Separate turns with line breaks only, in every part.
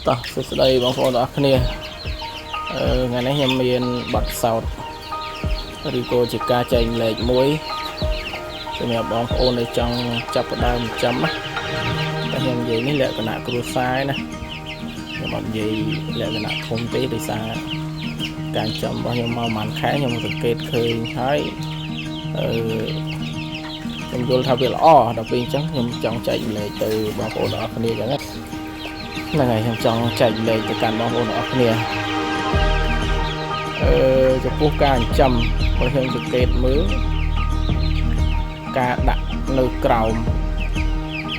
តោះសួស្តីបងប្អូនទាំងអស់គ្នាថ្ងៃនេះខ្ញុំមានបទពិសោធន៍ឬក៏ជាការចែករំលែកមួយសម្រាប់បងប្អូនដែលចង់ចាប់ផ្ដើមចិញ្ចឹមណាតែខ្ញុំនិយាយនេះលក្ខណៈគ្រួសារណាខ្ញុំអត់និយាយលក្ខណៈធំទេដោយសារការចិញ្ចឹមរបស់ខ្ញុំមកប្រហែលខែខ្ញុំសង្កេតឃើញហើយអឺខ្ញុំយល់ថាវាល្អដល់ពេលអញ្ចឹងខ្ញុំចង់ចែករំលែកទៅបងប្អូនទាំងអស់គ្នាអញ្ចឹងណាហ្នឹងហើយខ្ញុំចង់ចែករំលែកទៅកាន់បងប្អូនទាំងអស់គ្នាចំពោះការចិញ្ចឹមបើខ្ញុំសង្កេតមើលការដាក់នៅក្រោម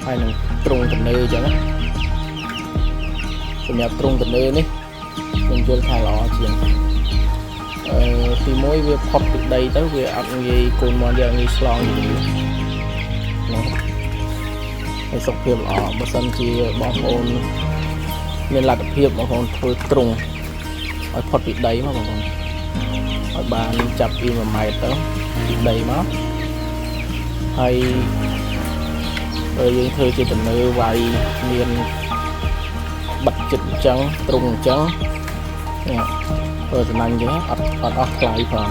ហើយនឹងទ្រុងទំនេរអញ្ចឹងណាសម្រាប់ទ្រុងទំនេរនេះខ្ញុំយល់ថាល្អជាងទីមួយវាផុតពីដីទៅវាអត់ងាយកូនមាន់យើងងាយឆ្លងជំងឺហ្នឹងហើយសុខភាពល្អបើសិនជាបងប្អូនមានលទ្ធភាពបងប្អូនធ្វើទ្រុងឲ្យផុតពីដីមកបងប្អូនឲ្យបានចាប់ពី1ម៉ែត្រទៅពីដីមកហើយបើយើងធ្វើជាទំនើវាយមានបិទចិត្តអញ្ចឹងទ្រុងអញ្ចឹងនេះធ្វើសំណាញ់អញ្ចឹងអត់អត់អស់ថ្លៃផង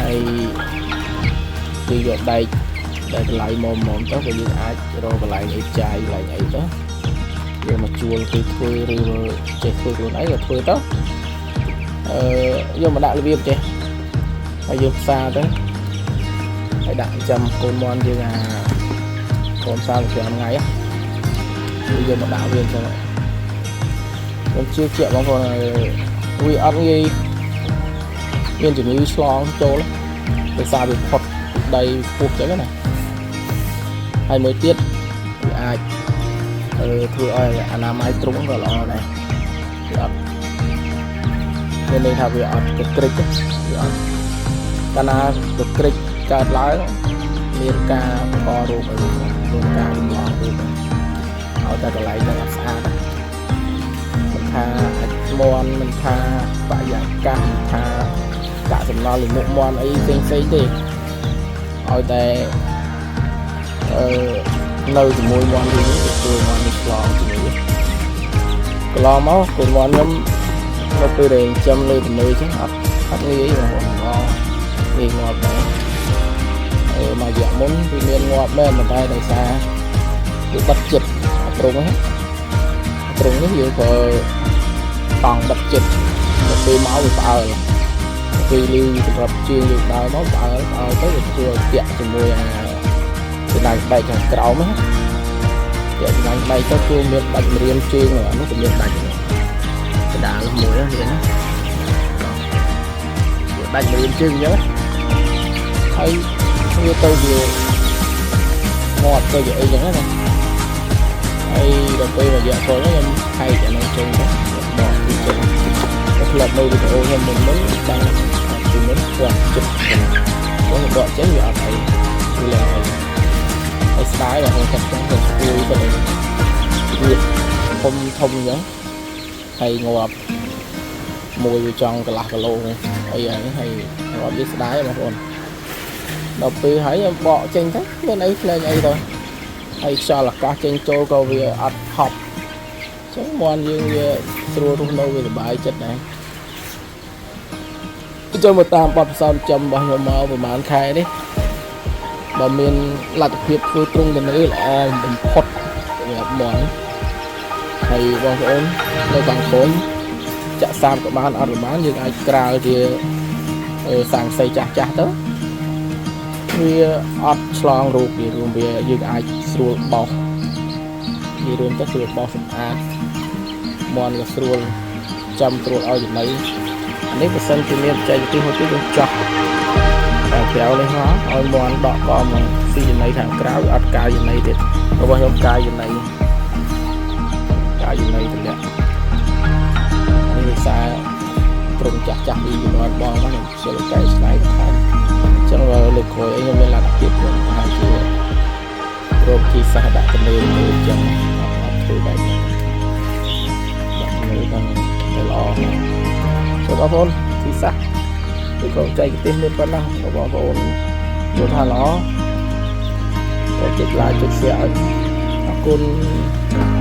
ហើយគឺយកដែកដែលតម្លៃមុំមុំទៅបើយើងអាចរកកន្លែងអីចាយកន្លែងអីទៅយកមកជួលគេធ្វើឬចេះធ្វើខ្លួនឯងក៏ធ្វើទៅយកមកដាក់របៀបចេះហើយយើងផ្សារទៅហើយដាក់ចាំកូនមន់យើងអាកូន35ថ្ងៃគឺយកមកដាក់វាអញ្ចឹងខ្ញុំជឿជាក់បងប្អូនវាអត់ងាយមានជំងឺឆ្លងចូលដោយសារវាផុតដីខ្ពស់អញ្ចឹងណាហើយមួយទៀតវាអាចធ្វើឲ្យអនាម័យទ្រុងក៏ល្អដែរវាអត់មានន័យថាវាអត់កក្រិចវាអត់កាលណាកក្រិចកើតឡើងមានការបង្ករោគអីមានការចម្លងរោគឲ្យតែកន្លែងហ្នឹងអត់ស្អាតមិនថាអាចមន់មិនថាបរិយាកាសមិនថាកាកសំណល់លមុខមន់អីផ្សេងផ្សេងទេឲ្យតែអឺនៅជាមួយមន់នេះទៅធ្វើមន់នេះឆ្លងជំងឺកន្លងមកកូនមន់ខ្ញុំនៅពេលដែលចិញ្ចឹមលើទំនេរអញ្ចឹងអត់អត់ងាយបងប្អូនងងាយងាប់ដែរមួយរយៈមុនវាមានងាប់មែនប៉ុន្តែដោយសារវាបិទចិត្តត្រង់ហ្នឹងត្រង់នេះយើងប្រើតង់បិទចិត្តទៅពេលមកវាផ្អើលពេលលឺសម្រាប់ជើងយើងដើរមកផ្អើលផ្អើលទៅវាធ្វើឲ្យតាក់ជាមួយអាចំណែកបែកខាងក្រោមណាតាក់ចំណែកបែកទៅគឺមានដាច់ម្រាមជើងអានោះក៏មានដាច់កដាលមួយហ្នឹងណាវាដាច់ម្រាមជើងអញ្ចឹងហើយវាទៅវាងាប់ទៅជាអីចឹងណាហើយដល់ពេលរយៈក្រោយខ្ញុំហែកអានោះចេញទៅបកពីចេញទៅធ្លាប់មើលវីដេអូខ្ញុំមុនមុនចាំពីមុនគាត់ចិត្តខ្ញុំបកចេញវាអត់អីវាលែងអីហើយស្ដាយបងគាត់ចង់ទៅស្គួយទៅវាធំធំអញ្ចឹងហើយងាប់មួយវាចង់កន្លះគីឡូអីហ្នឹងហើយងាប់វាស្ដាយបងប្អូនដល់ពេលហើយខ្ញុំបកចេញទៅមានអីផ្លេងអីទៅហើយខ្យល់អាកាសចេញចូលក៏វាអត់ហប់អញ្ចឹងមន់យើងវាស្រួលរស់នៅវាសុបាយចិត្តដែរអញ្ចឹងមកតាមបទពិសោធន៍ចំរបស់ខ្ញុំមកប្រហែលខែនេះបើមានលទ្ធភាពធ្វើទ្រុងទំនេរល្អបំផុតសម្រាប់មន់ហើយបងប្អូននៅខាងក្រោមចាក់សាបក៏បានអត់ក៏បានយើងអាចក្រាលជាសាំងសីចាស់ចាស់ទៅវាអត់ឆ្លងរោគវារួមវាយើងអាចស្រួលបោសនិយាយរួមទៅស្រួលបោសសម្អាតមន់ក៏ស្រួលចាំស្រួលឲ្យចំណីអានេះបើសិនជាមានបច្ចេកទេសមួយទៀតយើងចោះតែក្រៅនេះមកឲ្យមន់ដកកមកស៊ីចំណីខាងក្រៅអត់កាយចំណីទៀតរបស់ខ្ញុំកាយចំណីកាយចំណីទម្លាក់នេះវិសាត្រង់ចាស់ចាស់ពីជំនាន់បងមកខ្ញុំខ្ជិលកែច្នៃបន្ថែមអញ្ចឹងបើលើកក្រោយអីខ្ញុំមានលទ្ធភាពខ្ញុំប្រហែលជារកជីសាសដាក់ទំនេរទៅអញ្ចឹងអត់អត់ធ្វើបែបនេះដាក់ទំនេរដល់ទៅល្អសូមបងប្អូនជីសាសឬក៏ចែកទេសមានប៉ុណ្ណោះបងប្អូនយល់ថាល្អក៏ចុច like ចុច share ឲ្យអរគុណ។